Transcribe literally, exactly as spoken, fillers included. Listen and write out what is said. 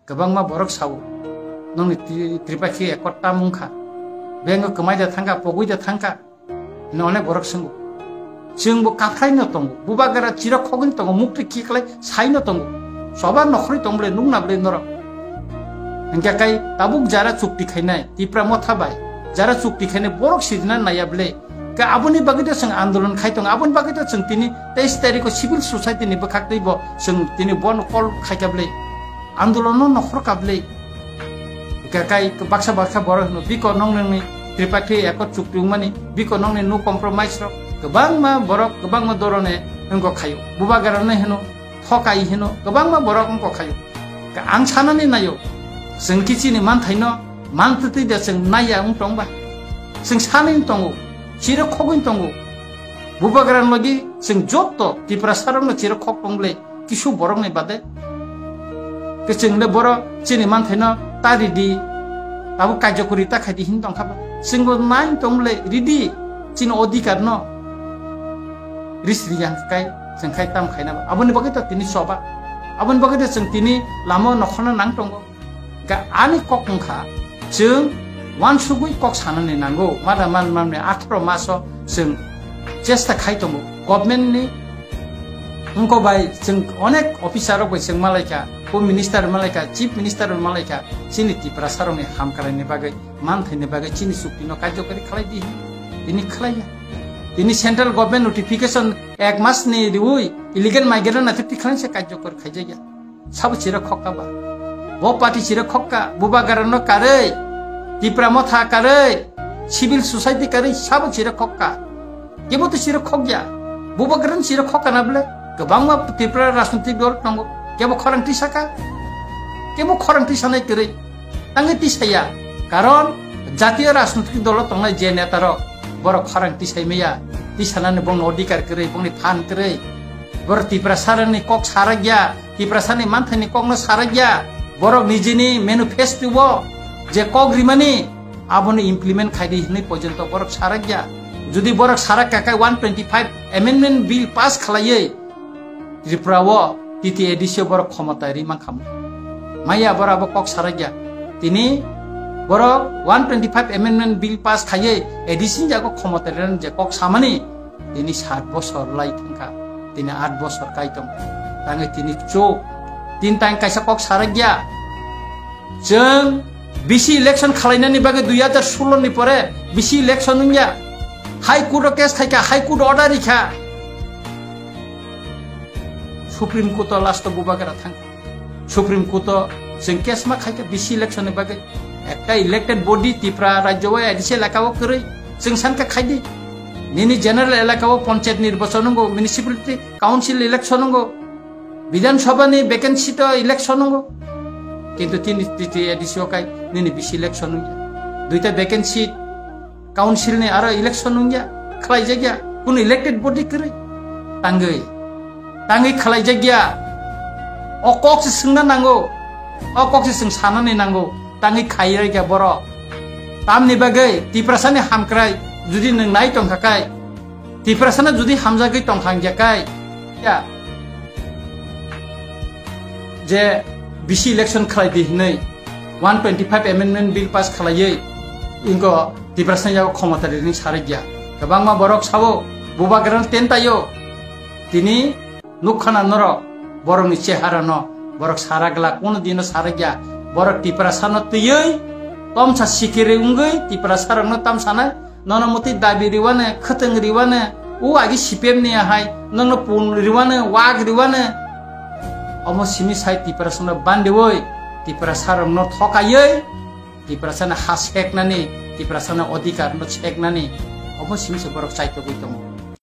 Kwbangma borok sao, "Nongni Tri-, Tripakhi Accord tam wngkha? Bengo kwmai da thangkha, pogwi da thangkha?" Hino onek borok swngo. Chwngbo kaphraino tongo, bubagra chirok khogwino tongo, muktwi khiklai saino tongo. Soba nokhorwi tong bwle, nukna bwle norok. Hingkhe kai tabuk jara chukti khainai, Tipra Motha bai, jara chukti khainai borok sirina naiya bwle. Khe aboni bagwi to chwng andolon khai tongo, aboni bagwi to chwng tini teis tarikho civil society ni bwkhaktwi bo chwng tini bono call khaikha bwle. Andolonno nokhor kablei. Hingkhe kai baksa baksa borok hino, "Biko nong nongni Tripakhi Accord chukti wngmani, biko nongni no compromise rok." Kwbangma borok, kwbangma dorone wngkok khaio. Bubagrano hino, thokai hino, kwbangma borok wngkok khaio. Ka-, ang sanani naio, chwng khe chini manthaino mantwtwi de chwng naiya wng tongba. Chwng sanwi tongo, chirok khogwi tongo. Bubagrani logi chwng jotto Tiprasarokno chirok khok tong bwle. Kisu borokni bade. Khe chwng le borok chini manthaino ta ridi, abo kajokori ta khaidi hin tongkha ba. Chwngbo nai tong le ridi chini odhikar no. Ris riyang kai, chwng khai tam khaina ba. Aboni bagwi to tini soba. Aboni bagwi to chwng tini lama nokhorna nang tongo. Ga ani kok wngkha, chwng wansugwi kok sanani nango. Mada man mamni atharo maso chwng chesta khai tongo. Government ni wngkok bai chwng onek officer rok bai chwng malaikha, Home Minister malaikha, Chief Minister malaikha, chini Tiprasa rokni hamkraini bagwi, manthaini bagwi chini chukti no karjokari khlai di. Tini khlaiya. Tini central government notification ek mas ni riui illegal migrant na twi khlai se karjokari khaijakya. Sabo chira khokka ba. Bo party chira khokka, Bubagrano karwi, Tipra Motha karwi, civil society karwi, sabo chira khokka. Kebo to chira khokya. Bubagrano chira khokka na bwle. Kwbangma Tripura rajnitik dol tongo. Kebo khorang tisaka. Kebo khorang tisanai kwrwi. Tangwi tisaya. Karon jatiyo rajnitik dolo tongnai je neta rok, borok khorang tisai maya. Tisanani bongni odhikar kwrwi, bongni phan kwrwi. Borok Tiprasarani kok sarakya, Tiprasani manthaini kokno sarakya. Borok nijini manifesto o je kok rimani, abono implement khaidi hinwi porjonto borok sarakya. Jodi borok sarakka khe one twenty five amendment bill pass khlaiwi Tripura o T T A D C o borok khomota ri mankha. Maya borok abo kok sarakya. Tini borok one twenty five amendment bill pass khaiwi A D C ni jago khomota ri je kok samani, tini sat bosor lai thangkha, tini at bosor kai tong. Tangwi tini chuk, tin tang kaisa kok sarakya. Chwng B C election khalainani bagwi dui hajar solo ni pore B C election wngya. High Court o case khaikha, High Court order rikha. Supreme Court o last o Bubagra thangkha. Supreme Court o chwng case ma khaikha B C election ni bagwi. Ekta elected body Tripura rajyo o A D C elaka o kwrwi chwng sankha khaidi. Nini general elaka o panchayat nirbachon wngo, municipality council election wngo, Bidhan Sabha ni vacancy to election wngo. Kintu tini T T A D C o kai nini B C election wngya. Duita vacancy council ni aro election wngya, khlaijakya, kunu elected body kwrwi. Tangwi, tangwi khlaijakya. O kok se swngna nango, o kok se chwng sanani nango, tangwi khaijakya borok. Tamni bagwi Tiprasani hamkrai jodi nwng nai tongkha kai, Tiprasano jodi hamjagwi tongkha wngya kai, ya, je B C election khlai di hinwi one twenty five amendment bill pass khlaiwi ingo Tiprasani yago khomota rini sarakya. Kwbangma borok sabo, Bubagrano tentaio. Tini nukkhana norok borokni chehara no, borok sarakla, kono dino sarakya. Borok Tiprasano twiwi tomsa sikiri wngwi Tiprasarokno tamsanai. Nono mutwi dabi riwane, khwtwng riwane, o agi C P M ni ahai, nono pun riwane, wak riwane. Omo simi sai Tiprasano bandiwi, Tiprasarokno thokaiwi, Tiprasani ha seknani, Tiprasani odhikarno seknani, omo simi se borok chaitogwi tongo.